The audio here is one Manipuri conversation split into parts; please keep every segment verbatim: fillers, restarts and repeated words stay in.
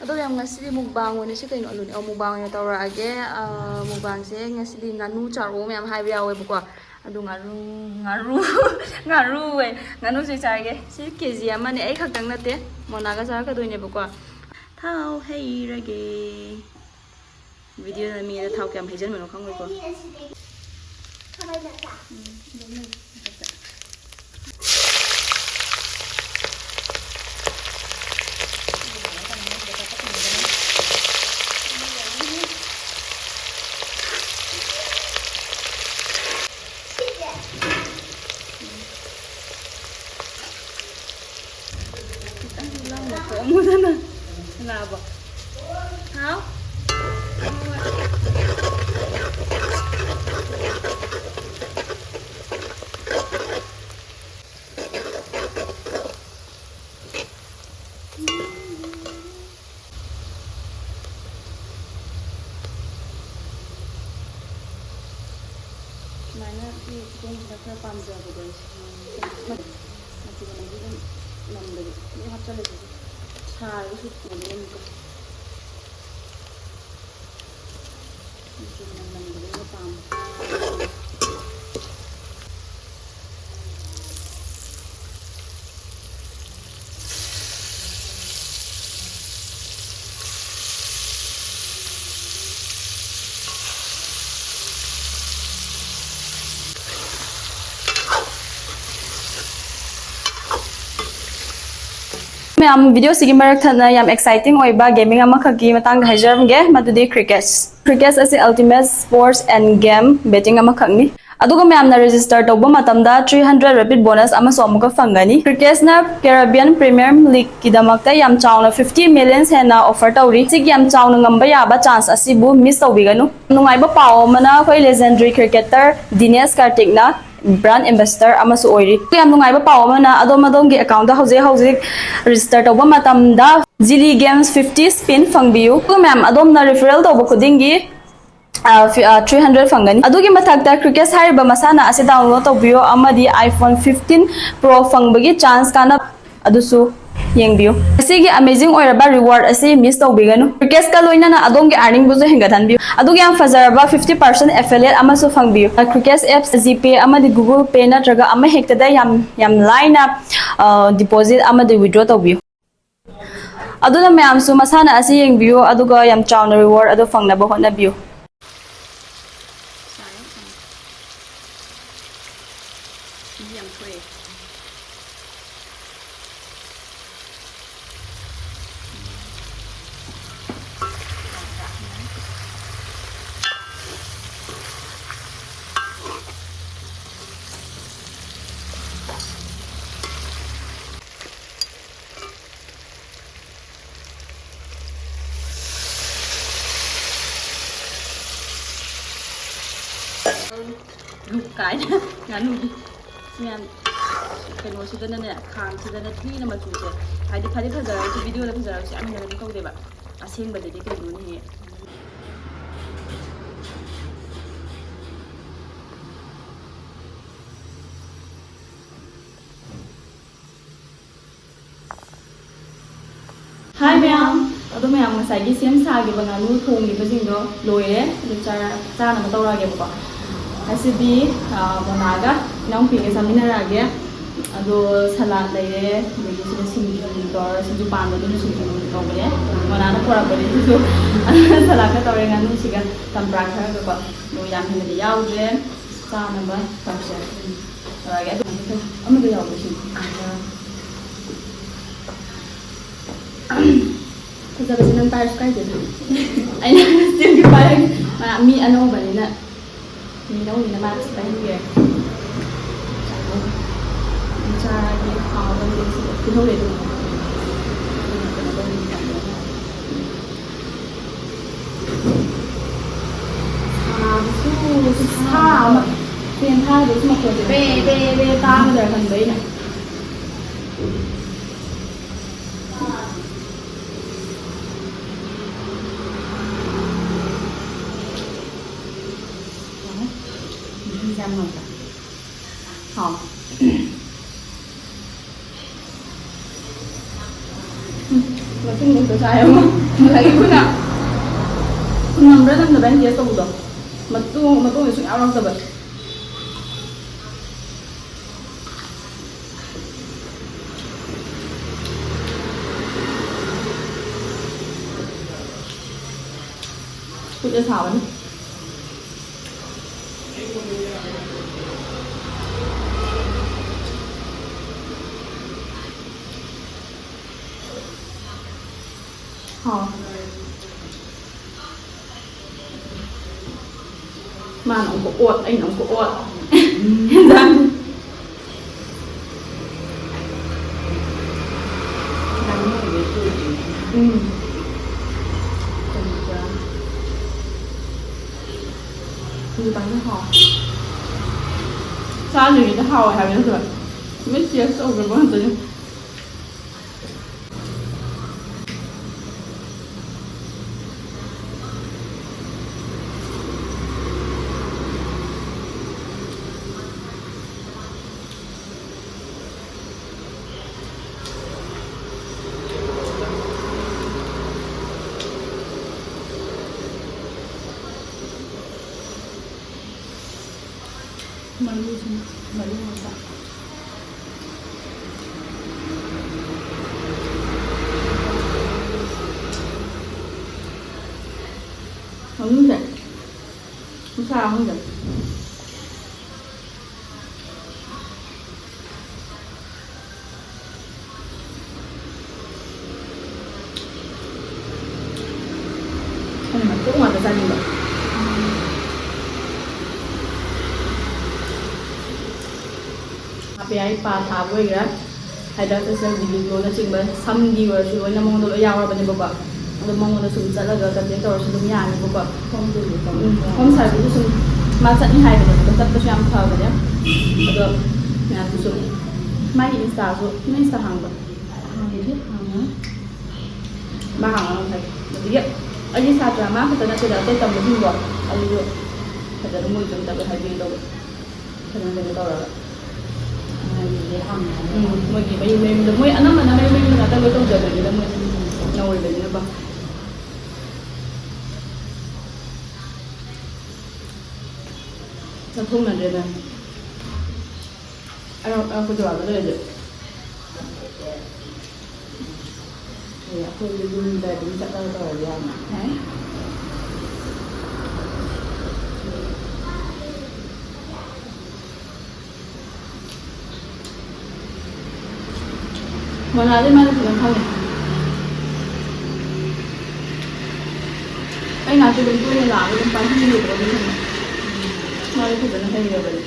ꯑꯗꯣ ꯃꯌꯥꯝ, ꯉꯁꯤꯗꯤ ꯃꯨꯛꯕꯥꯡ ꯑꯣꯏꯅ, ꯁꯤ ꯀꯩꯅꯣ, ꯑꯂꯨꯅꯦ꯫ ꯑꯣ, ꯃꯨꯛꯕꯥꯡ ꯑꯣꯏꯅ ꯇꯧꯔꯛꯑꯒꯦ꯫ ꯑꯥ, ꯃꯨꯛꯕꯥꯡꯁꯦ ꯉꯁꯤꯗꯤ ꯉꯥꯅꯨ ꯆꯥꯔꯛꯑꯣ ꯃꯌꯥꯝ ꯍꯥꯏꯕ ꯌꯥꯎꯋꯦꯕꯀꯣ꯫ ꯑꯗꯣ ꯉꯥꯔꯨ, ꯉꯥꯔꯨ, ꯉꯥꯔꯨ ꯑꯣꯏ꯫ ꯉꯥꯅꯨꯁꯦ ꯆꯥꯔꯒꯦ꯫ ꯁꯤ ꯀꯦ ꯖꯤ ꯑꯃꯅꯦ, ꯑꯩ ꯈꯛꯇꯪ ꯅꯠꯇꯦ, ꯃꯣꯅꯥꯒ ꯆꯥꯔꯛꯀꯗꯣꯏꯅꯦꯕꯀꯣ꯫ ꯊꯥꯎ ꯍꯩꯔꯒꯦ꯫ ꯚꯤꯗꯤꯑꯣꯗ ꯃꯤꯗ ꯊꯥꯎ ꯀꯌꯥꯝ ꯍꯩꯖꯤꯟꯕꯅꯣ ꯈꯪꯉꯣꯏꯀꯣ꯫ ꯎꯝ, ꯑꯗꯨꯝ ꯂꯩ ꯃꯊꯛꯇ꯫ ꯈꯤꯇꯪ ꯂꯥꯎꯅ ꯊꯣꯛꯑꯝꯃꯨꯗꯅ꯫ ꯂꯥꯛꯑꯕꯣ? ꯍꯥꯎ? ꯁꯨꯃꯥꯏꯅ ꯁꯤ ꯆꯤꯛꯀꯟꯁꯤꯗ ꯈꯔ ꯄꯥꯝꯖꯕꯗꯣ ꯑꯩꯁꯦ꯫ ꯃꯆꯨ ꯃꯅꯝꯗꯤ ꯑꯗꯨꯝ ꯅꯝꯕꯒꯤ ꯂꯣꯏ ꯍꯥꯞꯆꯜꯂꯁꯤꯁꯦ꯫ ꯁꯥꯔꯒꯁꯨ ꯊꯨꯝꯕꯗꯤ ꯑꯃꯨꯛꯀ ꯃꯆꯨ ꯃꯅꯝ ꯅꯝꯕꯗꯨꯅ ꯄꯥꯝꯃꯦ꯫ ꯃꯌꯥꯝ, ꯚꯤꯗꯤꯑꯣꯁꯤꯒꯤ ꯃꯔꯛ ꯊꯠꯅ ꯌꯥꯝ ꯑꯦꯛꯁꯥꯏꯇꯤꯡ ꯑꯣꯏꯕ ꯒꯦꯃꯤꯡ ꯑꯃꯈꯛꯀꯤ ꯃꯇꯥꯡꯗ ꯍꯥꯏꯖꯔꯝꯒꯦ, ꯃꯗꯨꯗꯤ ꯀ꯭ꯔꯤꯀꯦꯠꯁ꯫ ꯀ꯭ꯔꯤꯀꯦꯠꯁ ꯑꯁꯤ Ultimate Sports and Game Betting ꯑꯃꯈꯛꯅꯤ꯫ ꯑꯗꯨꯒ ꯃꯌꯥꯝꯅ ꯔꯦꯖꯤꯁꯇꯔ ꯇꯧꯕ ꯃꯇꯝꯗ three hundred rapid bonus ꯑꯃꯁꯨ ꯑꯃꯨꯛꯀ ꯐꯪꯒꯅꯤ꯫ ꯀ꯭ꯔꯤꯀꯦꯠꯁꯅ Caribbean Premier Leagueꯀꯤꯗꯃꯛꯇ ꯌꯥꯝ ꯆꯥꯎꯅ fifty millions ꯍꯦꯟꯅ offer ꯇꯧꯔꯤ꯫ ꯁꯤꯒꯤ ꯌꯥꯝ ꯆꯥꯎꯅ ꯉꯝꯕ ꯌꯥꯕ ꯆꯥꯟꯁ ꯑꯁꯤꯕꯨ ꯃꯤꯁ ꯇꯧꯕꯤꯒꯅꯨ꯫ ꯅꯨꯡꯉꯥꯏꯕ ꯄꯥꯎ ꯑꯃꯅ, ꯑꯩꯈꯣꯏ legendary cricketer ꯗꯤꯅꯦꯁ ꯀꯥꯔꯇꯤꯛꯅ brand ambassador ꯑꯃꯁꯨ ꯑꯣꯏꯔꯤ꯫ ꯌꯥꯝ ꯅꯨꯡꯉꯥꯏꯕ ꯄꯥꯎ ꯑꯃꯅ, ꯑꯗꯣꯝ ꯑꯗꯣꯝꯒꯤ ꯑꯦꯀꯥꯎꯟꯗ ꯍꯧꯖꯤꯛ ꯍꯧꯖꯤꯛ ꯔꯦꯖꯤꯁꯇꯔ ꯇꯧꯕ ꯃꯇꯝꯗ Zilly Games fifty spin ꯐꯪꯕꯤꯌꯨ꯫ ꯑꯗꯨꯒ ꯃꯌꯥꯝ, ꯑꯗꯣꯝꯅ referral ꯇꯧꯕ ꯈꯨꯗꯤꯡꯒꯤ, ꯑ, ꯐꯤ-, ꯑ, three hundred ꯐꯪꯒꯅꯤ꯫ ꯑꯗꯨꯒꯤ ꯃꯊꯛꯇ ꯀ꯭ꯔꯤꯀꯦꯠ ꯍꯥꯏꯔꯤꯕ ꯃꯁꯥꯟꯅ ꯑꯁꯤ download ꯇꯧꯕꯤꯌꯨ ꯑꯃꯗꯤ iPhone fifteen Pro ꯐꯪꯕꯒꯤ ꯆꯥꯟꯁ ꯀꯥꯟꯅꯕ ꯑꯗꯨꯁꯨ ꯌꯦꯡꯕꯤꯌꯨ꯫ ꯃꯁꯤꯒꯤ amazing ꯑꯣꯏꯔꯕ reward ꯑꯁꯤ miss ꯇꯧꯕꯤꯒꯅꯨ꯫ Cricketꯀ ꯂꯣꯏꯅꯅ ꯑꯗꯣꯝꯒꯤ earningꯕꯨꯁꯨ ꯍꯦꯟꯒꯠꯍꯟꯕꯤꯌꯨ꯫ ꯑꯗꯨꯒ ꯌꯥꯝ ꯐꯖꯔꯕ fifty percent affiliate ꯑꯃꯁꯨ ꯐꯪꯕꯤꯌꯨ꯫ Cricket apps, GPay ꯑꯃꯗꯤ Google Pay ꯅꯠꯇ꯭ꯔꯒ ꯑꯃ ꯍꯦꯛꯇꯗ ꯌꯥꯝ, ꯌꯥꯝ ꯂꯥꯏꯅ, ꯑ, deposit ꯑꯃꯗꯤ withdraw ꯇꯧꯕꯤꯌꯨ꯫ ꯑꯗꯨꯅ ꯃꯌꯥꯝꯁꯨ ꯃꯁꯥꯟꯅ ꯑꯁꯤ ꯌꯦꯡꯕꯤꯌꯨ, ꯑꯗꯨꯒ ꯌꯥꯝ ꯆꯥꯎꯅ reward ꯑꯗꯨ ꯐꯪꯅꯕ ꯍꯣꯠꯅꯕꯤꯌꯨ꯫ ꯃꯍꯤ ꯌꯥꯝ ꯊꯣꯛꯑꯦ꯫ ꯂꯨꯛ ꯀꯥꯏꯅ ꯉꯥꯅꯨꯒꯤ ꯃꯌꯥꯝ ꯀꯩꯅꯣꯁꯤꯗꯅꯅꯦ, ꯈꯥꯡꯁꯤꯗꯅ ꯊꯤꯅ ꯃꯆꯨꯁꯦ, ꯍꯥꯏꯗꯤ ꯐꯗꯤ ꯐꯖꯔꯁꯨ, videoꯗ ꯐꯖꯔꯁꯨ ꯌꯥꯝ ꯍꯦꯟꯅ ꯀꯩꯅꯣ ꯇꯧꯗꯦꯕ꯫ ꯑꯁꯦꯡꯕꯗꯗꯤ ꯀꯩꯅꯣꯅꯦꯍꯦ꯫ ꯍꯥꯏ ꯃꯌꯥꯝ, ꯑꯗꯣ ꯃꯌꯥꯝ ꯉꯁꯥꯏꯒꯤ ꯁꯦꯝ ꯁꯥꯈꯤꯕ ꯉꯥꯅꯨ ꯊꯣꯡꯈꯤꯕꯁꯤꯡꯗꯣ ꯂꯣꯏꯔꯦ꯫ ꯑꯗꯨ ꯆꯥ-, ꯆꯥꯅꯕ ꯇꯧꯔꯛꯑꯒꯦꯕꯀꯣ꯫ ꯉꯁꯤꯗꯤ, ꯑ, ꯃꯣꯅꯥꯒ ꯏꯅꯥꯎꯄꯤꯒ ꯆꯥꯃꯤꯟꯅꯔꯛꯑꯒꯦ꯫ ꯑꯗꯣ salad ꯂꯩꯔꯦ, ꯑꯗꯒꯤ ꯁꯤꯗ ꯁꯤꯡꯖꯨ ꯇꯧꯔ, ꯁꯤꯡꯖꯨ ꯄꯥꯟꯕꯗꯨꯅ ꯁꯤꯡꯖꯨ ꯇꯧꯕꯅꯦ꯫ ꯃꯣꯅꯥꯅ ꯄꯨꯔꯛꯄꯅꯦ ꯑꯗꯨꯁꯨ꯫ Saladꯀ ꯇꯧꯔꯦ, ꯉꯥꯅꯨꯁꯤꯒ ꯆꯝꯄ꯭ꯔꯥ ꯈꯔꯒꯀꯣ꯫ ꯑꯗꯣ ꯌꯥꯝ ꯍꯦꯟꯅꯗꯤ ꯌꯥꯎꯗ꯭ꯔꯦ꯫ ꯆꯥꯅꯕ ꯇꯧꯁꯦ꯫ ꯇꯧꯔꯒꯦ꯫ ꯑꯗꯨ ꯑꯃꯗ ꯌꯥꯎꯕꯁꯤ꯫ ꯐꯖꯕꯁꯦ ꯅꯪ ꯄꯥꯏꯔꯁꯨ ꯀꯥꯏꯗꯦꯗ꯫ ꯑꯩꯅ ꯁꯤꯗꯤ ꯄꯥꯏꯔꯒꯦ꯫ ꯃꯥ ꯃꯤ ꯑꯅꯧꯕꯅꯤꯅ, ꯃꯤ ꯑꯅꯧꯕꯅꯤꯅ ꯃꯥ ꯁꯤ ꯄꯥꯏꯍꯟꯕꯤꯔꯒꯦ꯫ ꯆꯥꯒꯦ꯫ ꯍꯥꯎꯕꯅꯦ ꯁꯤꯗ꯫ ꯇꯤꯜꯍꯧ ꯂꯩꯗꯧꯕ꯫ ꯁꯥꯕꯁꯨ ꯈꯨꯠꯁꯥ ꯑꯃ꯫ Fan ꯊꯥꯗꯕꯁꯨ ꯃꯈꯣꯟꯁꯦ ꯕꯦ ꯕꯦ ꯕꯦ ꯇꯥꯒꯗ꯭ꯔꯥ ꯈꯟꯕ ꯑꯩꯅ꯫ ꯃꯍꯤꯁꯦ ꯌꯥꯝ ꯅꯧꯕ꯫ ꯍꯥꯎ꯫ ꯇꯥꯏ ꯑꯃ꯫ ꯉꯁꯥꯏꯒꯤ ꯑꯩꯈꯣꯏꯅ ꯊꯨꯝꯃꯝꯕ꯭ꯔꯥ ꯅꯝꯗꯕ꯭ꯔꯥ ꯍꯥꯏꯅ ꯇꯦꯁ ꯇꯧꯕꯗꯣ, ꯃꯇꯣꯡ, ꯃꯇꯣꯡꯁꯦ ꯁꯨꯡꯌꯥꯎ ꯌꯥꯎꯔꯛꯇꯕ꯫ ꯈꯨꯠꯅ ꯁꯥꯕꯅꯤ꯫ ꯍꯥꯎ꯫ ꯃꯥꯅ ꯑꯃꯨꯛꯀ ꯑꯣꯠ, ꯑꯩꯅ ꯑꯃꯨꯛꯀ ꯑꯣꯠ꯫ ꯍꯦꯟꯖꯥꯡ꯫ ꯎꯝ꯫ ꯍꯧꯖꯤꯛꯀꯥꯟꯗꯤ ꯍꯥꯎ-, ꯆꯥꯗ꯭ꯔꯤꯉꯩꯗ ꯍꯥꯎꯋꯦ ꯍꯥꯏꯕ ꯅꯠꯇꯕ, ꯂꯣꯏ ꯇꯦꯁ ꯇꯧꯈ꯭ꯔꯕ ꯉꯥꯛꯇꯅꯤ꯫ ꯃꯔꯨꯁꯤꯅ, ꯃꯔꯨ ꯉꯥꯛꯇ꯫ ꯃꯅꯨꯡꯁꯦ ꯃꯁꯥ ꯈꯪꯗꯦ꯫ ꯑꯩꯅ ꯃꯇꯣꯡ ꯉꯥꯛꯇ ꯆꯥꯅꯤꯡꯕ꯫ ꯍꯥꯞꯄ ꯌꯥꯏ, ꯄꯥ ꯊꯥꯕ ꯑꯣꯏꯒꯦꯔꯥ, ꯍꯥꯏꯗ꯭ꯔꯥ ꯐꯦꯁꯤꯌꯦꯜ ꯕꯤꯕꯤ ꯒ꯭ꯂꯣꯅꯆꯤꯡꯕ, ꯁꯝꯒꯤ ꯑꯣꯏꯔꯁꯨ ꯂꯣꯏꯅ ꯃꯉꯣꯟꯗ ꯂꯣꯏ ꯌꯥꯎꯔꯕꯅꯦꯕꯀꯣ꯫ ꯑꯗꯣ ꯃꯉꯣꯟꯗ ꯁꯨꯝ ꯆꯠꯂꯒ ꯀꯟꯇꯦꯛ ꯇꯧꯔꯁꯨ ꯑꯗꯨꯝ ꯌꯥꯅꯤꯕꯀꯣ꯫ ꯍꯣꯝ ꯗꯦꯂꯤꯚꯔꯤ ꯇꯧꯕ꯫ ꯎꯝ, ꯍꯣꯝ ꯁꯥꯔꯚꯤꯁꯇꯁꯨ ꯁꯨꯝ ꯃꯥ ꯆꯠꯅꯤ ꯍꯥꯏꯕꯅꯦꯕꯀꯣ, ꯆꯠꯄꯁꯨ ꯌꯥꯝ ꯐꯕꯅꯦ꯫ ꯑꯗꯣ ꯃꯌꯥꯝꯁꯨ ꯁꯨꯝ ꯃꯥꯒꯤ ꯏꯟꯁꯇꯥꯁꯨ, ꯅꯣꯏ ꯏꯟꯁꯇꯥ ꯍꯥꯡꯕ꯭ꯔꯣ? ꯍꯥꯡꯗꯦ, ꯍꯥꯡꯉꯣꯏ꯫ ꯃꯥ ꯍꯥꯡꯉꯒ ꯐꯩ꯫ ꯑꯗꯒꯤ ꯑꯩꯒꯤ ꯁꯥꯇ꯭ꯔ ꯃꯥ ꯈꯛꯇ ꯅꯠꯇꯦꯗ, ꯑꯇꯩ ꯇꯝꯕꯁꯤꯡꯗꯣ ꯑꯗꯨꯁꯨ ꯐꯖꯅ ꯃꯣꯏꯁꯨ ꯑꯝꯇ ꯂꯣꯏ ꯍꯥꯏꯕꯤꯒꯦ ꯇꯧꯕ꯫ ꯐꯖꯅ ꯀꯩꯅꯣ ꯇꯧꯔꯒ꯫ ꯃꯣꯏꯒꯤꯗꯤ ꯍꯪꯉꯦ꯫ ꯎꯝ, ꯃꯣꯏꯒꯤ ꯃꯌꯨꯝ ꯃꯌꯨꯝꯗ, ꯃꯣꯏ ꯑꯅꯝꯕꯅ ꯃꯌꯨꯝ ꯃꯌꯨꯝꯗ ꯉꯥꯛꯇ ꯂꯣꯏ ꯇꯧꯖꯕꯅꯤꯅ ꯃꯣꯏ ꯅꯧꯔꯤꯕꯅꯤꯅ꯫ ꯆꯠꯊꯣꯛꯅꯗ꯭ꯔꯦꯗ꯫ ꯑꯔꯥꯞ ꯑꯔꯥꯞꯄ ꯖꯒꯥꯗ ꯂꯩꯔꯗꯤ꯫ ꯑꯦ, ꯑꯩꯈꯣꯏꯗꯤ ꯌꯨꯝꯗ ꯑꯗꯨꯝ ꯆꯠꯂꯒ ꯇꯧꯔꯗꯤ ꯌꯥꯔꯦ꯫ ꯌꯥꯏ꯫ ꯃꯣꯅꯥꯗꯤ ꯃꯥꯗꯤ ꯐꯖꯅ ꯈꯪꯉꯦ꯫ ꯑꯩ ꯅꯥꯛꯇ ꯑꯗꯨꯝ ꯇꯣꯏꯅ ꯂꯥꯛꯑꯒ ꯑꯗꯨꯝ ꯄꯥꯏꯍꯟꯕꯤꯕ ꯑꯗꯨꯝ ꯈꯪꯉꯦ꯫ ꯃꯥꯗꯤ ꯐꯖꯅ ꯍꯩꯔꯕꯅꯦ꯫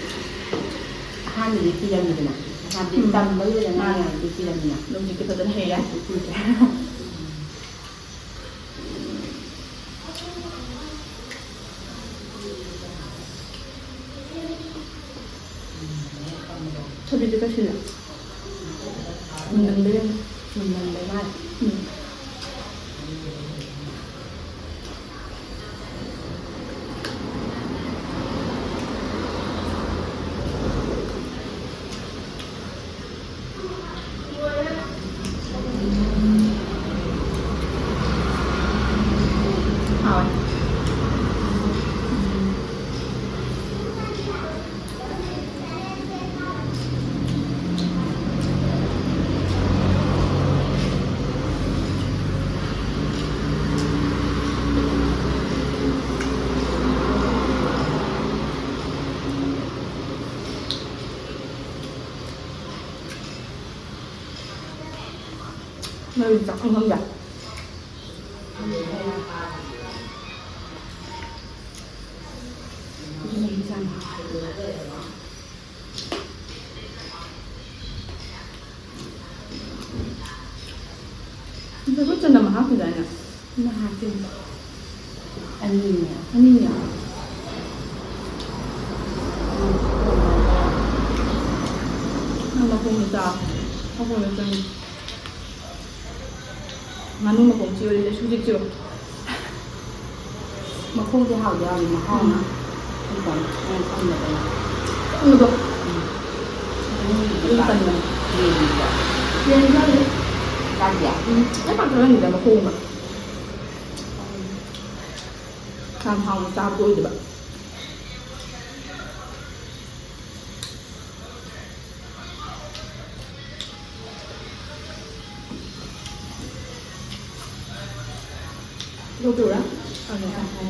ꯑꯍꯥꯟꯕꯗꯤ ꯀꯤꯔꯝꯃꯤꯗꯅ, ꯍꯥꯏꯕꯗꯤ ꯎꯝ꯫ ꯇꯝꯕ ꯂꯣꯏꯗ ꯉꯥꯏꯔꯤꯉꯩꯗꯤ ꯀꯤꯔꯝꯃꯤꯅ꯫ ꯑꯗꯣ ꯍꯧꯖꯤꯛꯇꯤ ꯐꯖꯅ ꯍꯩꯔꯦ꯫ ꯍꯧꯖꯤꯛꯇꯤ ꯀꯤꯗ꯭ꯔꯦ꯫ ꯊꯕꯤꯁꯦ ꯀꯩꯁꯨ ꯃꯨꯟꯃꯟꯕꯩ ꯃꯨꯟꯃꯟꯕ ꯃꯥꯜꯂꯦ꯫ ꯎꯝ꯫ ꯍꯥꯎꯋꯦ꯫ ꯅꯣꯏ ꯆꯥꯛ ꯈꯪꯍꯟꯕ꯫ ꯆꯝꯐꯨꯠ ꯆꯅꯝ ꯍꯥꯞꯈꯤꯗꯥꯏꯅꯦ? ꯅꯍꯥꯟ ꯆꯦꯟꯕ꯫ ꯑꯅꯤꯅꯦ꯫ ꯑꯅꯤꯅꯦ? ꯅꯪ ꯃꯈꯣꯡꯗꯣ ꯆꯥꯎ꯫ ꯃꯈꯣꯡꯗꯣ ꯆꯪꯉꯤ꯫ ꯉꯥꯅꯨ ꯃꯈꯣꯡ ꯆꯤꯛꯑꯣ ꯑꯗꯨꯗꯤ ꯁꯨꯖꯤꯛ ꯆꯤꯛꯑꯣ꯫ ꯃꯈꯣꯡꯗꯤ ꯍꯥꯎꯗꯤ ꯍꯥꯎꯋꯤ, ꯃꯍꯥꯎ ꯑꯃ꯫ ꯎꯝ꯫ ꯑꯩ ꯄꯥꯝꯃꯦ꯫ ꯅꯪ ꯈꯪꯗꯕꯩꯅꯦ꯫ ꯀꯪꯕꯗꯣ꯫ ꯎꯝ꯫ ꯑꯗꯨꯝ ꯀꯟꯕꯅꯦ꯫ ꯌꯦꯟꯗꯤꯀꯣ꯫ ꯌꯦꯟꯗꯤ ꯆꯥꯗꯦ꯫ ꯆꯥꯗꯦ? ꯎꯝ꯫ ꯑꯩ ꯄꯥꯛ ꯆꯥꯒꯟꯗꯦꯗ ꯃꯈꯣꯡꯒ꯫ ꯌꯥꯝ ꯍꯥꯎꯅ ꯆꯥꯕꯗꯣ ꯑꯣꯏꯗꯕ꯫ ꯂꯧꯗꯣꯏꯔꯥ? ꯑꯪ, ꯇꯪꯈꯥꯏ꯫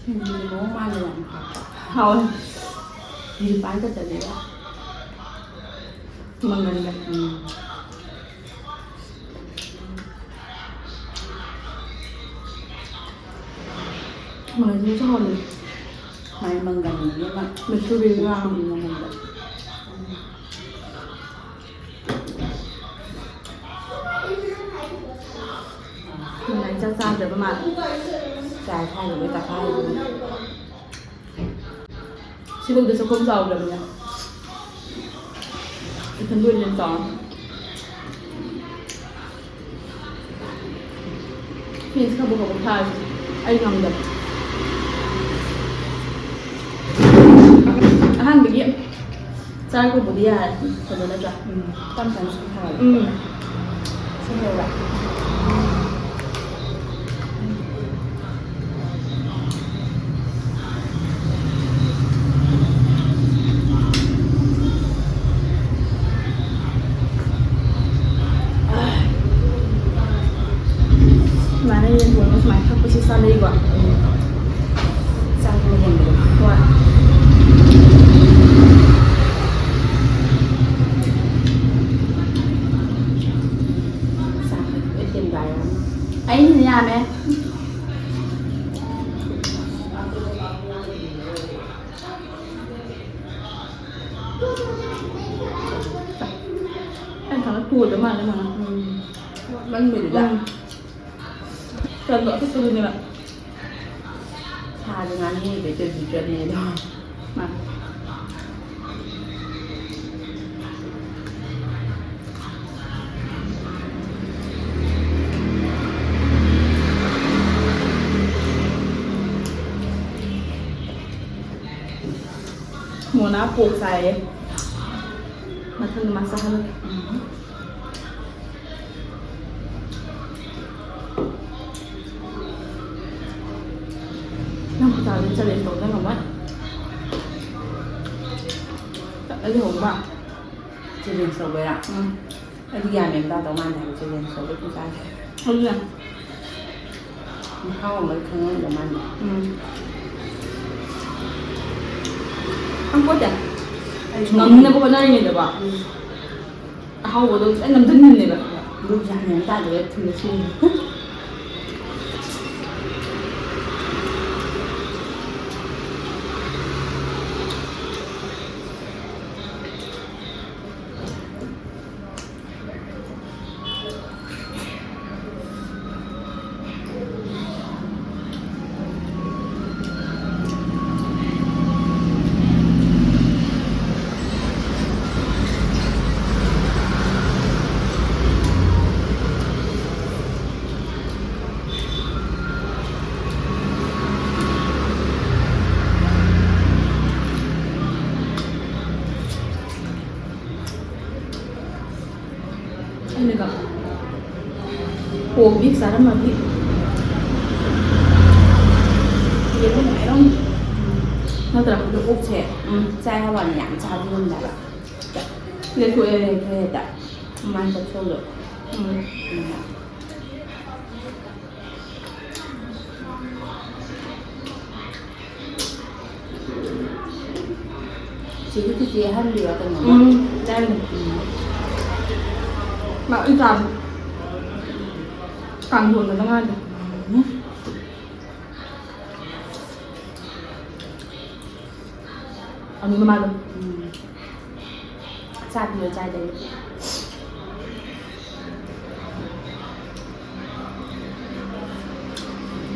ꯁꯤꯡꯖꯨꯒꯤ ꯃꯑꯣꯡ ꯃꯥꯜꯂꯦ, ꯌꯥꯝ ꯍꯥꯎꯕ꯫ ꯍꯥꯎꯋꯦ꯫ ꯅꯤꯄꯥꯟ ꯈꯛꯇꯅꯦꯕ꯫ ꯃꯪꯒꯟꯒ꯫ ꯎꯝ꯫ ꯃꯪꯒꯟꯁꯤꯁꯨ ꯍꯥꯎꯕꯅꯦ꯫ ꯃꯥꯏ ꯃꯪꯒꯟꯒꯤ ꯑꯃ ꯃꯨꯁꯨꯔꯤ ꯉꯥ꯫ ꯃꯨꯁꯨꯔꯤ ꯃꯪꯒꯟꯗꯣ꯫ ꯎꯝ꯫ ꯅꯨꯡꯗꯥꯡ ꯆꯥꯛ ꯆꯥꯗ꯭ꯔꯕ ꯃꯥꯜꯂꯦ꯫ ꯆꯥꯏ, ꯊꯥꯏꯅ ꯂꯣꯏ ꯆꯥꯊꯣꯛꯑꯦ꯫ ꯁꯤꯐꯧꯗ ꯆꯥꯛꯈꯨꯝ ꯆꯥꯎꯗ꯭ꯔꯕꯅꯦ꯫ ꯏꯊꯟꯗ ꯑꯣꯏꯅ ꯆꯥꯎꯔꯦ꯫ ꯐꯦꯟꯁ ꯈꯔ ꯈꯔ ꯊꯥꯔꯁꯤ꯫ ꯑꯩ ꯉꯝꯗꯕ꯫ ꯑꯍꯥꯟꯕꯒꯤ ꯆꯥꯔꯛꯄꯕꯨꯗꯤ ꯌꯥꯔꯦ꯫ ꯐꯖ ꯅꯠꯇ꯭ꯔꯥ? ꯎꯝ꯫ ꯇꯞ ꯇꯞꯅ ꯁꯨꯝ ꯊꯥꯒꯠꯂꯣ꯫ ꯎꯝ꯫ ꯁꯤ ꯂꯩꯔꯦ꯫ ꯑꯩꯅ ꯊꯣꯡꯕ ꯁꯨꯃꯥꯏꯅ ꯊꯛꯄꯁꯦ ꯆꯥꯅꯩꯀꯣ꯫ ꯆꯥꯛ ꯂꯣꯏꯍꯟꯕꯗꯣ꯫ ꯍꯣꯏ꯫ ꯆꯥꯛ ꯂꯣꯏ ꯇꯦꯡꯒꯥꯏꯔꯅꯤ꯫ ꯑꯩꯅ ꯌꯥꯝꯃꯦ꯫ ꯑꯩ ꯈꯪꯉꯦ, ꯇꯣꯏꯕ ꯃꯥꯜꯂꯦ, ꯃꯥ꯫ ꯎꯝ꯫ ꯃꯟꯕꯗꯨꯗ꯫ ꯎꯝ꯫ ꯇꯟꯗꯣ ꯑꯄꯤꯛꯄꯗꯨꯅꯦꯕ꯫ ꯁꯥꯁꯦ ꯉꯥꯅꯨ ꯑꯣꯏꯕꯩ ꯇꯣꯏꯕꯤꯗ꯭ꯔꯅꯦ ꯑꯗꯣ꯫ ꯃꯥ꯫ ꯃꯣꯅꯥ ꯄꯣꯛ ꯆꯥꯏꯌꯦ꯫ ꯃꯊꯪꯗ ꯃꯥ ꯆꯥꯍꯜꯂꯛꯀꯦ꯫ ꯅꯪ ꯈꯨꯆꯥꯗꯣ challenge ꯇꯧꯗ ꯉꯝꯃꯣꯏ꯫ ꯇꯞꯅꯗꯤ ꯍꯧꯕ꯫ Challenge ꯇꯧꯕꯩꯔꯥ? ꯎꯝ꯫ ꯑꯩꯗꯤ ꯒ꯭ꯌꯥꯟ ꯃꯦꯟ ꯇꯥꯗꯧ ꯃꯥꯟꯗꯦ ꯍꯥꯏꯕ challenge ꯇꯧꯕꯩ ꯈꯨꯆꯥꯁꯦ꯫ ꯑꯗꯨꯅꯦ꯫ ꯃꯍꯥꯎ ꯑꯃ ꯈꯪꯉꯝꯗꯧ ꯃꯥꯟꯗꯦ꯫ ꯎꯝ꯫ ꯈꯪꯄꯣꯠꯇꯦ꯫ ꯑꯩ ꯉꯝꯅꯕ ꯍꯣꯠꯅꯔꯤꯉꯩꯗꯀꯣ꯫ ꯎꯝ꯫ ꯑꯍꯥꯎꯕꯗꯣ ꯂꯣꯏ ꯅꯝꯁꯤꯟꯕꯅꯦꯕ꯫ ꯑꯗꯨ ꯒ꯭ꯌꯥꯟ ꯃꯦꯟ ꯇꯥꯗꯦꯕ ꯊꯨꯝꯕ ꯁꯤꯟꯕ꯫ ꯑꯩꯅꯒ pork beef ꯆꯥꯔꯝꯃꯗꯤ ꯌꯦꯔꯨꯝ ꯃꯌꯥꯝ ꯅꯠꯇ꯭ꯔꯥ? ꯑꯗꯣ ꯑꯣꯛꯁꯦ, ꯎꯝ, ꯆꯥꯏ ꯍꯥꯏꯕ ꯋꯥꯅꯤ, ꯌꯥꯝ ꯆꯥꯕ ꯉꯝꯗꯦ ꯍꯥꯏꯕ꯫ ꯂꯦꯊꯣꯛꯑꯦ, ꯂꯦꯊꯣꯛꯑꯦ ꯍꯦꯛꯇ꯫ ꯃꯥꯏ ꯆꯠꯊꯣꯛꯑꯒ꯫ ꯎꯝ꯫ ꯎꯝ꯫ ꯆꯤꯆꯦ ꯑꯍꯟꯗꯨꯔꯣ ꯀꯩꯅꯣ? ꯎꯝ, ꯌꯥꯏꯅꯦ꯫ ꯎꯝ꯫ ꯃꯥ ꯎꯏ ꯀꯥꯕ꯫ ꯀꯥꯡꯊꯣꯟꯒꯗꯣ ꯉꯥꯏꯗꯦ꯫ ꯎꯝ꯫ ꯑꯃꯨꯛ ꯃꯃꯥꯗꯣ꯫ ꯎꯝ꯫ ꯆꯥꯛ ꯄꯤꯔꯣ ꯆꯥꯏꯗꯒꯤ꯫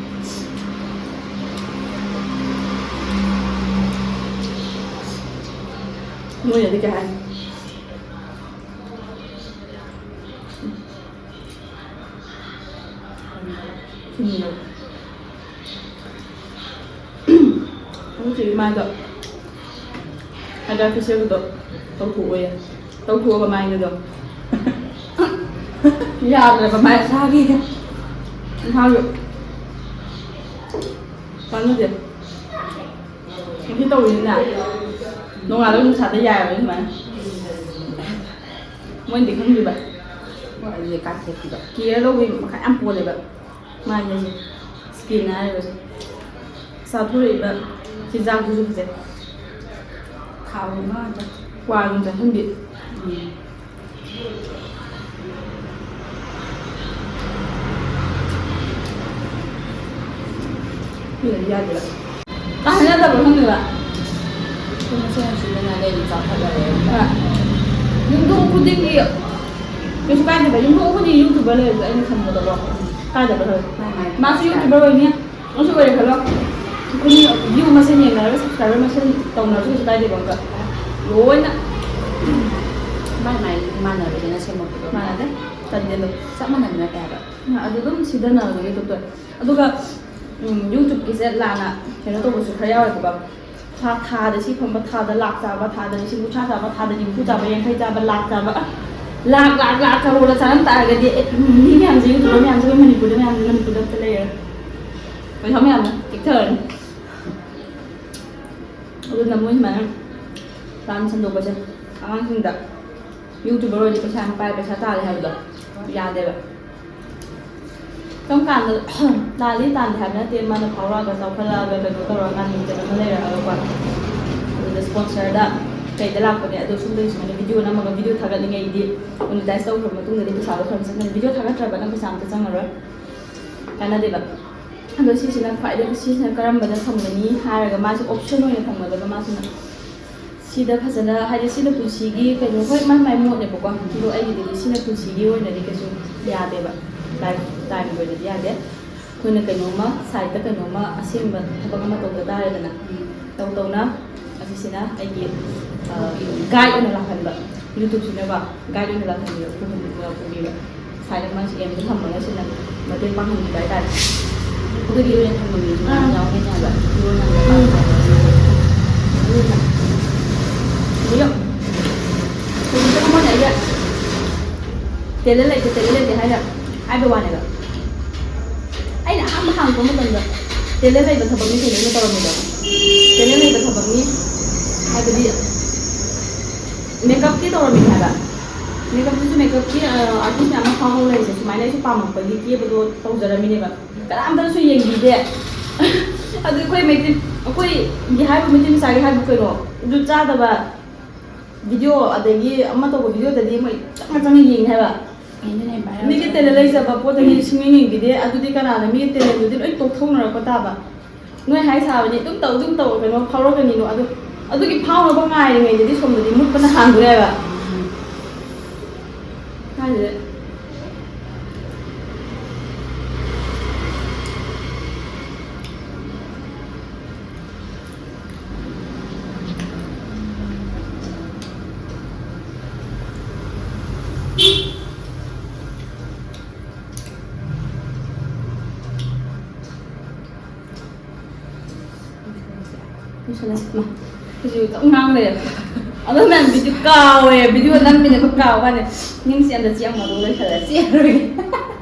ꯃꯣꯏꯅꯗꯤ ꯀꯩ ꯍꯥꯏ? ꯊꯨꯝꯗꯣ꯫ ꯑꯩꯈꯣꯏ ꯆꯦꯒꯤ ꯃꯥꯏꯗꯣ ꯍꯥꯏꯗ꯭ꯔꯥ ꯐꯦꯁꯤꯌꯦꯜꯗꯣ ꯇꯧꯊꯣꯛꯑꯣꯌꯦ꯫ ꯇꯧꯊꯣꯛꯑꯒ ꯃꯥꯏꯒꯗꯣ ꯌꯥꯗ꯭ꯔꯦꯕ ꯃꯥꯏ ꯃꯁꯥꯒꯤ꯫ ꯃꯁꯥꯒꯤ ꯀꯥꯟꯅꯗꯦ꯫ ꯁꯤ ꯇꯧꯔꯤꯁꯤꯅ ꯅꯣꯡꯉꯥꯜꯂꯒ ꯅꯨꯡꯁꯥꯗ ꯌꯥꯏꯔꯣꯏ ꯁꯨꯃꯥꯏꯅ꯫ ꯃꯣꯏꯅꯗꯤ ꯈꯪꯗ꯭ꯔꯤꯕ꯫ ꯍꯣꯏ, ꯑꯗꯨꯗꯤ ꯀꯥꯊꯦꯛꯄꯤꯗꯣ꯫ ꯀꯤꯌꯔ ꯂꯧꯕꯒꯤ ꯃꯈꯥ ꯌꯥꯝ ꯄꯣꯜꯂꯦꯕ꯫ ꯃꯥꯏꯁꯦ, ꯁ꯭ꯀꯤꯟ ꯍꯥꯏꯔꯤꯕꯁꯦ꯫ ꯆꯥꯊꯣꯔꯛꯏꯕ ꯆꯤꯟꯖꯥꯛꯇꯨꯁꯨ ꯐꯖꯩ꯫ ꯊꯥꯎ ꯉꯥꯛꯇ꯫ ꯀ꯭ꯋꯥ ꯑꯗꯨꯝ ꯆꯥꯁꯤꯟꯕꯤ꯫ ꯎꯝ꯫ ꯃꯤꯅꯗꯤ ꯌꯥꯗꯦꯕ꯫ ꯀꯥꯟꯅꯗꯕ꯭ꯔꯥ ꯈꯪꯗꯦꯕ꯫ ꯑꯩꯈꯣꯏ ꯃꯁꯦꯟ ꯅꯨꯡꯁꯤꯅꯅ ꯂꯩꯔꯗꯤ ꯆꯥꯎꯈꯠꯂꯔꯣꯏ꯫ ꯍꯣꯏ꯫ ꯌꯨꯝꯊꯣꯡ ꯈꯨꯗꯤꯡꯒꯤ ꯀꯩꯁꯨ ꯀꯥꯏꯗꯦꯕ꯫ ꯌꯨꯝꯊꯣꯡ ꯈꯨꯗꯤꯡꯒꯤ YouTuber ꯂꯩꯔꯁꯨ ꯑꯩꯅ ꯈꯟꯕꯗꯀꯣ꯫ ꯀꯥꯏꯗꯕ꯭ꯔꯥ ꯈꯪꯗꯦ꯫ ꯃꯥꯏ ꯃꯥꯏ ꯃꯥꯁꯨ YouTuber ꯑꯣꯏꯅꯤ꯫ ꯅꯪꯁꯨ ꯑꯣꯏꯔꯦ ꯈꯜꯂꯣ꯫ ꯑꯩꯈꯣꯏꯒꯤ view ꯃꯁꯦꯟ ꯌꯦꯡꯅꯔꯒ subscriber ꯃꯁꯦꯟ ꯇꯧꯅꯔꯁꯨ ꯀꯩꯁꯨ ꯀꯥꯏꯗꯦꯕ ꯑꯝꯇ꯫ ꯂꯣꯏꯅ꯫ ꯃꯥꯏ ꯃꯥꯏ ꯃꯥꯟꯅꯕꯗꯨꯅ ꯁꯦꯝꯃꯛꯄꯗꯣ꯫ ꯃꯥꯟꯅꯗꯦ꯫ ꯇꯟꯗꯦ ꯑꯗꯣ꯫ ꯆꯞ ꯃꯥꯟꯅꯕ ꯅꯠꯇꯦ ꯍꯥꯏꯕ꯫ ꯑꯗꯨ ꯑꯗꯨꯝ ꯁꯤꯗꯅꯕꯗꯣ YouTubeꯇ꯫ ꯑꯗꯨꯒ, ꯎꯝ, YouTubeꯀꯤꯁꯦ ꯂꯥꯟꯅ ꯀꯩꯅꯣ ꯇꯧꯕꯁꯨ ꯈꯔ ꯌꯥꯎꯋꯦꯕꯀꯣ꯫ ꯊꯥ, ꯊꯥꯗ ꯁꯤ ꯐꯪꯕ, ꯊꯥꯗ ꯂꯥꯛ ꯆꯥꯕ, ꯊꯥꯗ ꯂꯤꯁꯤꯡ ꯀꯨꯟꯊ꯭ꯔꯥ ꯆꯥꯕ, ꯊꯥꯗ ꯅꯤꯐꯨ ꯆꯥꯕ, ꯌꯥꯡꯈꯩ ꯆꯥꯕ, ꯂꯥꯛ ꯆꯥꯕ꯫ ꯂꯥꯛ, ꯂꯥꯛ, ꯂꯥꯛ ꯀꯔꯣꯔ ꯆꯥꯔꯝ ꯇꯥꯔꯒꯗꯤ, ꯑꯦ, ꯃꯤ ꯃꯌꯥꯝꯁꯦ, YouTuber ꯃꯌꯥꯝꯁꯦ ꯑꯩꯈꯣꯏ ꯃꯅꯤꯄꯨꯔꯗ ꯃꯌꯥꯝꯁꯦ, ꯃꯅꯤꯄꯨꯔꯗ ꯑꯝꯇ ꯂꯩꯔꯦ꯫ ꯄꯩꯁꯥ ꯃꯌꯥꯝꯅ ꯇꯦꯛꯊꯔꯅꯤ꯫ ꯑꯗꯨꯅ ꯃꯣꯏ ꯁꯨꯃꯥꯏꯅ ꯄ꯭ꯂꯥꯟ ꯁꯟꯗꯣꯛꯄꯁꯦ ꯑꯉꯥꯡꯁꯤꯡꯗ YouTuber ꯑꯣꯏꯔꯗꯤ ꯄꯩꯁꯥ ꯌꯥꯝ ꯄꯥꯏ, ꯄꯩꯁꯥ ꯇꯥꯜꯂꯦ ꯍꯥꯏꯕꯗꯣ ꯌꯥꯗꯦꯕ꯫ ꯀꯔꯝ ꯀꯥꯟꯗ ꯇꯥꯜꯂꯤ ꯇꯥꯟꯗꯦ ꯍꯥꯏꯕ ꯅꯠꯇꯦ, ꯃꯥꯅ ꯐꯥꯎꯔꯛꯑꯒ ꯆꯥꯎꯈꯠꯂꯛꯑꯒ ꯀꯩꯅꯣ ꯇꯧꯔꯛꯑꯀꯥꯟꯗ ꯃꯤꯡꯆꯠ ꯑꯃ ꯂꯩꯔꯛꯑꯒꯀꯣ꯫ ꯑꯗꯨꯗ ꯁ꯭ꯄꯣꯟꯁꯔꯗ ꯀꯩꯗ ꯂꯥꯛꯄꯅꯦ, ꯑꯗꯣ ꯁꯣꯝꯗꯒꯤ ꯁꯨꯃꯥꯏꯅ ꯚꯤꯗꯤꯑꯣ ꯅꯝꯃꯒ ꯚꯤꯗꯤꯑꯣ ꯊꯥꯒꯠꯂꯤꯉꯩꯗꯤ ꯃꯣꯅꯤꯇꯥꯏꯁ ꯇꯧꯈ꯭ꯔꯕ ꯃꯇꯨꯡꯗꯗꯤ ꯄꯩꯁꯥꯗꯣ ꯈꯔ ꯆꯪꯒꯅꯤ꯫ ꯚꯤꯗꯤꯑꯣ ꯊꯥꯒꯠꯇ꯭ꯔꯕ ꯅꯪ ꯄꯩꯁꯥ ꯑꯝꯇ ꯆꯪꯉꯔꯣꯏ, ꯀꯥꯟꯅꯗꯦꯕ꯫ ꯑꯗꯣ ꯁꯤꯁꯤꯅ ꯈ꯭ꯋꯥꯏꯗꯒꯤ, ꯁꯤꯁꯤꯅ ꯀꯔꯝꯕꯗ ꯊꯝꯒꯅꯤ ꯍꯥꯏꯔꯒ ꯃꯥꯁꯦ ꯑꯣꯞꯁꯟ ꯑꯣꯏꯅ ꯊꯝꯒꯗꯕ꯫ ꯃꯥꯁꯤꯅ ꯁꯤꯗ ꯐꯖꯅ, ꯍꯥꯏꯗꯤ ꯁꯤꯅ ꯄꯨꯟꯁꯤꯒꯤ ꯀꯩꯅꯣ, ꯍꯣꯏ ꯃꯥꯏ ꯃꯥꯏ ꯃꯣꯠꯅꯦꯕꯀꯣ, ꯑꯗꯣ ꯑꯩꯒꯤꯗꯗꯤ ꯁꯤꯅ ꯄꯨꯟꯁꯤꯒꯤ ꯑꯣꯏꯅꯗꯤ ꯀꯩꯁꯨ ꯌꯥꯗꯦꯕ, ꯂꯥꯏꯐ ꯇꯥꯏꯝꯒꯤ ꯑꯣꯏꯅꯗꯤ ꯌꯥꯗꯦ꯫ ꯑꯩꯈꯣꯏꯅ ꯀꯩꯅꯣꯝꯃ ꯁꯥꯏꯠꯇ ꯀꯩꯅꯣꯝꯃ ꯑꯁꯦꯡꯕ ꯊꯕꯛ ꯑꯃ ꯇꯧꯗ ꯇꯥꯔꯦꯗꯅ, ꯇꯧ ꯇꯧꯅ ꯑꯁꯤꯁꯤꯅ ꯑꯩꯒꯤ ꯒꯥꯏꯗ ꯑꯣꯏꯅ ꯂꯥꯛꯍꯟꯕ, ꯌꯨꯇ꯭ꯌꯨꯕꯁꯤꯅꯀꯣ ꯒꯥꯏꯗ ꯑꯣꯏꯅ ꯂꯥꯛꯍꯟꯕꯤꯕ, ꯄꯨꯍꯟꯕꯤꯕ, ꯄꯨꯕꯤꯕ꯫ ꯁꯥꯏꯠ ꯑꯃ ꯁꯤ ꯑꯦꯝꯗ ꯊꯝꯃꯒ ꯁꯤꯅ ꯃꯇꯦꯡ ꯄꯥꯡꯍꯟꯕꯤꯕ ꯍꯥꯏꯇꯥꯔꯦ꯫ ꯑꯗꯨꯒꯤ ꯑꯣꯏꯅ ꯊꯝꯃꯝꯃꯤꯁꯤꯅ ꯑꯥ꯫ ꯌꯥꯎꯗꯣꯏꯅꯦ ꯍꯥꯏꯕ꯫ ꯎꯝ꯫ ꯑꯗꯨꯅ ꯍꯧꯖꯤꯛꯇ ꯃꯉꯣꯟꯗ ꯑꯩꯒ ꯇꯦꯂꯦꯟ ꯂꯩꯇꯦ, ꯇꯦꯂꯦꯟ ꯂꯩꯇꯦ ꯍꯥꯏꯅ ꯍꯥꯏꯕ ꯋꯥꯅꯦꯕ꯫ ꯑꯩꯅ ꯑꯍꯥꯟꯕ ꯍꯥꯡꯉꯛꯄ ꯃꯇꯝꯗ ꯇꯦꯂꯦꯟ ꯂꯩꯕ ꯊꯕꯛꯅꯤ ꯀꯩꯅꯣ ꯑꯩꯅ ꯇꯧꯔꯝꯃꯤꯗꯣ꯫ ꯇꯦꯂꯦꯟ ꯂꯩꯕ ꯊꯕꯛꯅꯤ ꯍꯥꯏꯕꯗꯤ ꯃꯦꯀꯞꯀꯤ ꯇꯧꯔꯝꯃꯤꯅꯦ ꯍꯥꯏꯕ꯫ ꯃꯦꯀꯞꯇꯨꯁꯨ ꯃꯦꯀꯞꯀꯤ, ꯑ, ꯑꯥꯔꯇꯤꯁ ꯃꯌꯥꯝ ꯑꯃ ꯐꯥꯎꯍꯧ ꯂꯩꯔꯤꯁꯦ꯫ ꯁꯨꯃꯥꯏꯅ ꯑꯩꯁꯨ ꯄꯥꯝꯃꯛꯄꯒꯤ ꯀꯦꯕꯗꯣ ꯇꯧꯖꯔꯝꯃꯤꯅꯦꯕ꯫ ꯀꯅꯥꯝꯇꯅꯁꯨ ꯌꯦꯡꯕꯤꯗꯦ꯫ ꯑꯗꯨ ꯑꯩꯈꯣꯏ ꯃꯩꯇꯩ, ꯑꯩꯈꯣꯏꯒꯤ ꯍꯥꯏꯕ ꯃꯩꯇꯩ ꯃꯆꯥꯒꯤ ꯍꯥꯏꯕꯨ ꯀꯩꯅꯣ? ꯖꯨꯠ ꯆꯥꯗꯕ ꯚꯤꯗꯤꯑꯣ ꯑꯗꯒꯤ ꯑꯃ ꯇꯧꯕ ꯚꯤꯗꯤꯑꯣꯗꯗꯤ ꯃꯣꯏ ꯆꯪꯉ ꯆꯪꯉ ꯌꯦꯡꯉꯦ ꯍꯥꯏꯕ꯫ ꯃꯤꯒꯤ ꯇꯦꯂꯦꯟ ꯂꯩꯖꯕ ꯄꯣꯠꯇꯗꯤ ꯁꯨꯡꯌꯦꯡ ꯌꯦꯡꯕꯤꯗꯦ꯫ ꯑꯗꯨꯗꯤ ꯀꯅꯥꯅ ꯃꯤꯒꯤ ꯇꯦꯂꯦꯟꯗꯨꯗꯤ ꯂꯣꯏ ꯇꯣꯛꯊꯣꯛꯅꯔꯛꯄ ꯇꯥꯕ? ꯅꯣꯏ ꯍꯥꯏ ꯁꯥꯕꯅꯤ, ꯑꯗꯨꯝ ꯇꯧ, ꯑꯗꯨꯝ ꯇꯧ, ꯀꯩꯅꯣ ꯐꯥꯎꯔꯛꯀꯅꯤꯅꯣ꯫ ꯑꯗꯨ, ꯑꯗꯨꯒꯤ ꯐꯥꯎꯅꯕ ꯉꯥꯏꯔꯤꯉꯩꯗꯗꯤ ꯁꯣꯝꯗꯗꯤ ꯃꯨꯠꯄꯅ ꯍꯥꯟꯗꯣꯔꯦ ꯍꯥꯏꯕ꯫ ꯀꯥꯏꯗꯩ? ꯂꯣꯏꯁꯜꯂꯁꯤ꯫ ꯃꯥ, ꯍꯧꯖꯤꯛ ꯑꯗꯨꯝ ꯉꯥꯡ ꯂꯩꯔꯦ꯫ ꯑꯗꯣ ꯃꯌꯥꯝ ꯚꯤꯗꯤꯑꯣ ꯀꯥꯎꯋꯦ, ꯚꯤꯗꯤꯑꯣ ꯅꯝꯃꯤꯅꯦꯕ ꯀꯥꯎ ꯀꯥꯟꯗ ꯅꯤꯡꯁꯤ ꯑꯝꯇ ꯆꯦꯛꯑꯝꯃꯣ, ꯑꯗꯨꯒ ꯂꯣꯏꯁꯜꯂꯁꯤ꯫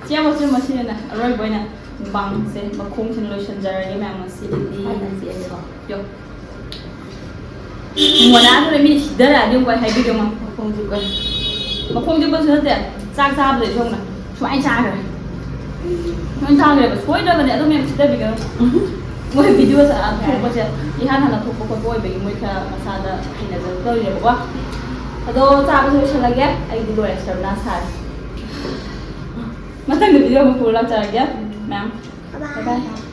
ꯆꯦꯛꯑꯝꯃꯣ, ꯆꯦꯛꯑꯝꯃꯣ, ꯁꯤꯅ ꯑꯔꯣꯏꯕ ꯑꯣꯏꯅ ꯃꯨꯛꯕꯥꯡꯁꯦ ꯃꯈꯣꯡꯁꯤꯅ ꯂꯣꯏꯁꯤꯟꯖꯔꯒꯦ ꯃꯌꯥꯝ ꯉꯁꯤꯒꯤꯗꯤ꯫ ꯍꯥꯟꯅ ꯆꯦꯛꯑꯒꯦꯀꯣ꯫ ꯌꯣ꯫ ꯃꯣꯅꯥꯗꯨꯅ ꯃꯤꯅ ꯁꯤꯗꯔꯛꯑꯗꯤ ꯑꯃꯨꯛ ꯑꯩ ꯍꯥꯏꯕꯤꯒꯦ ꯑꯃ꯫ ꯃꯈꯣꯡꯁꯨ ꯀꯟ-, ꯃꯈꯣꯡꯁꯨ ꯀꯟꯁꯨ ꯅꯠꯇꯦ, ꯆꯥꯛ ꯆꯥꯕꯗ ꯏꯁꯣꯝꯅ ꯁꯨꯃꯥꯏꯅ ꯆꯥꯈ꯭ꯔꯦ꯫ ꯁꯨꯃꯥꯏꯅ ꯆꯥꯈ꯭ꯔꯦꯕ, ꯁꯣꯏꯗ꯭ꯔꯕꯅꯦ, ꯑꯗꯨꯝ ꯌꯥꯝ ꯁꯤꯗꯕꯤꯒꯅꯨ꯫ ꯃꯣꯏ ꯚꯤꯗꯤꯑꯣ ꯊꯣꯛꯄꯁꯦ ꯏꯍꯥꯟ ꯍꯥꯟꯅ ꯊꯣꯛꯄ ꯈꯣꯠꯄ ꯑꯣꯏꯕꯒꯤ ꯃꯣꯏ ꯈꯔ ꯃꯁꯥꯗ ꯍꯩꯅꯖꯗꯕ ꯇꯧꯔꯤꯅꯦꯕꯀꯣ꯫ ꯑꯗꯣ ꯆꯥꯕꯁꯨ ꯂꯣꯏꯁꯜꯂꯒꯦ꯫ ꯑꯩꯗꯤ ꯂꯣꯏꯔꯦ, ꯁꯔꯕꯅꯥꯁ ꯁꯥꯔꯦ꯫ ꯃꯊꯪꯗ ꯚꯤꯗꯤꯑꯣ ꯑꯃ ꯄꯨꯔ ꯂꯥꯛꯆꯔꯒꯦ ꯃꯌꯥꯝ꯫ ꯕꯥꯏ ꯕꯥꯏ꯫